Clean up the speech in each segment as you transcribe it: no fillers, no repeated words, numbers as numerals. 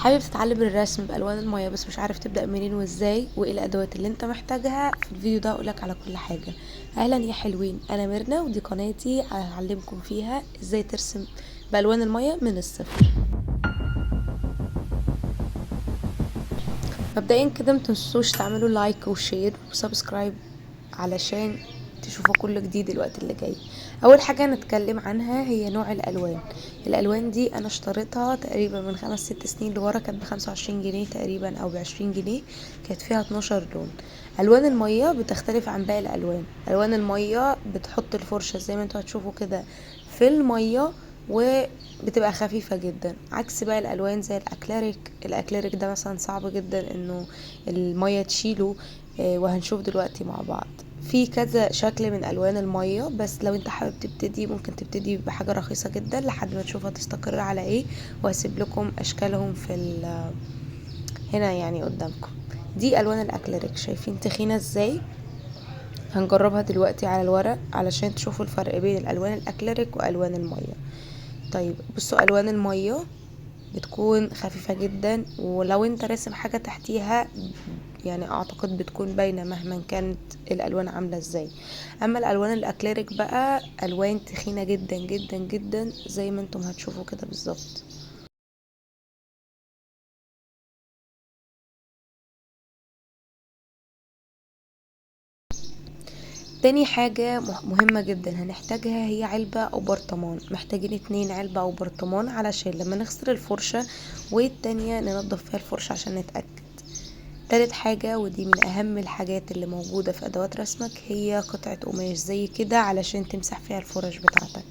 حابب تتعلم الرسم بألوان المية بس مش عارف تبدأ منين وازاي وايه الأدوات اللي انت محتاجها؟ في الفيديو ده هقولك على كل حاجة. اهلا يا حلوين، انا ميرنا ودي قناتي هعلمكم فيها ازاي ترسم بألوان المية من الصفر. مبدئيا كده متنسوش تعملوا like و share و subscribe علشان تشوفوا كل جديد الوقت اللي جاي. اول حاجة هنتكلم عنها هي نوع الالوان. الالوان دي انا اشتريتها تقريبا من 5-6 سنين لورا، كانت ب25 جنيه تقريبا او ب20 جنيه، كانت فيها 12 لون. الوان المية بتختلف عن باقي الالوان. الوان المية بتحط الفرشة زي ما انتوا هتشوفوا كده في المية وبتبقى خفيفة جدا، عكس باقي الالوان زي الاكليريك. الاكليريك ده مثلا صعب جدا انه المية تشيله، وهنشوف دلوقتي مع بعض في كذا شكل من الوان المية. بس لو انت حابب تبتدي ممكن تبتدي بحاجة رخيصة جدا لحد ما تشوفها تستقر على ايه، وهسيب لكم اشكالهم في هنا يعني قدامكم. دي الوان الاكليريك، شايفين تخينة ازاي؟ هنجربها دلوقتي على الورق علشان تشوفوا الفرق بين الالوان الاكليريك والوان المية. طيب بصوا، الوان المية بتكون خفيفة جدا، ولو انت راسم حاجة تحتيها يعني اعتقد بتكون باينة مهما كانت الالوان عاملة ازاي. اما الالوان الاكليريك بقى الوان تخينة جدا جدا جدا زي ما انتم هتشوفوا كده بالظبط. تاني حاجة مهمة جدا هنحتاجها هي علبة او برطمان. محتاجين 2 علبة او برطمان علشان لما نغسل الفرشة والتانية ننضف فيها الفرشة عشان نتأكد. تالت حاجة، ودي من اهم الحاجات اللي موجودة في ادوات رسمك، هي قطعة قماش زي كده علشان تمسح فيها الفرش بتاعتك.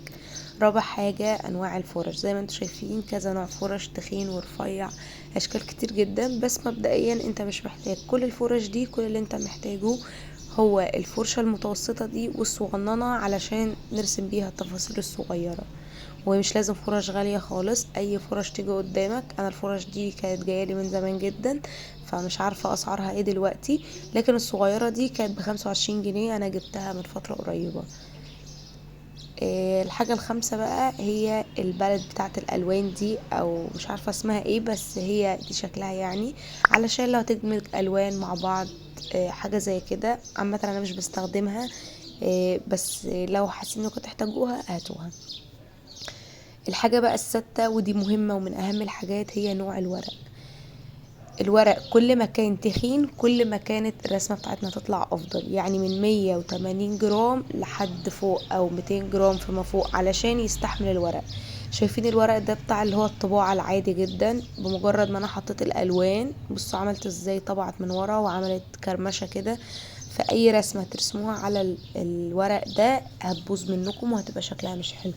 رابع حاجة انواع الفرش، زي ما انتم شايفين كذا نوع فرش، تخين ورفيع، اشكال كتير جدا. بس مبدئيا انت مش محتاج كل الفرش دي، كل اللي انت محتاجه هو الفرشة المتوسطة دي والصغننة علشان نرسم بيها التفاصيل الصغيرة، ومش لازم فرش غالية خالص، اي فرش تيجي قدامك. انا الفرش دي كانت جاية لي من زمان جدا فمش عارفة اسعارها ايه دلوقتي، لكن الصغيرة دي كانت ب25 جنيه، انا جبتها من فترة قريبة. الحاجة الخامسة بقى هي البالت بتاعت الالوان دي، او مش عارفة اسمها ايه بس هي دي شكلها يعني، علشان لو تدمج الوان مع بعض، حاجة زي كده. عامة انا مش بستخدمها، بس لو حاسين انكم تحتاجوها هاتوها. الحاجة بقى السادسة، ودي مهمة ومن اهم الحاجات، هي نوع الورق. الورق كل ما كان تخين كل ما كانت الرسمة بتاعتنا تطلع افضل، يعني من 180 جرام لحد فوق او 200 جرام فيما فوق علشان يستحمل الورق. شايفين الورق ده بتاع اللي هو الطباعة العادي جدا، بمجرد ما انا حطيت الالوان بصوا عملت ازاي، طبعت من ورا وعملت كرمشة كده. فاي رسمة ترسموها على الورق ده هتبوظ منكم وهتبقى شكلها مش حلو.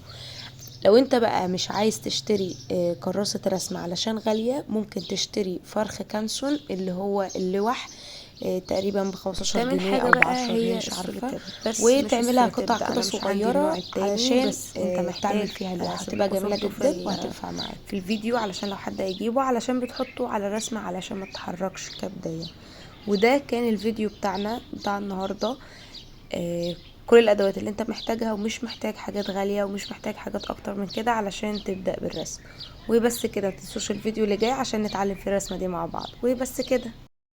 لو انت بقى مش عايز تشتري كراسة رسم علشان غالية، ممكن تشتري فرخ كانسون اللي هو اللوح، تقريبا ب15 تامن جنيه حاجة او بقى ب10 جنيه هي مش عارفة، السوليتير، بس مش وتعملها السوليتير قطع ده، كده أنا مش عندي النوع صغيرة التاني، علشان بس انت محتاج تعمل فيها اللوحة، هسيب هتبقى لكم جميلة صورته جدا وهتنفع معاك في الفيديو علشان لو حد هيجيبه، علشان بتحطه على رسمة علشان ما تتحركش كبداية. وده كان الفيديو بتاعنا بتاع النهاردة. كل الادوات اللي انت محتاجها، ومش محتاج حاجات غالية ومش محتاج حاجات اكتر من كده علشان تبدأ بالرسم. وبس كده، متنسوش الفيديو اللي جاي عشان نتعلم في الرسمة دي مع بعض. وبس كده.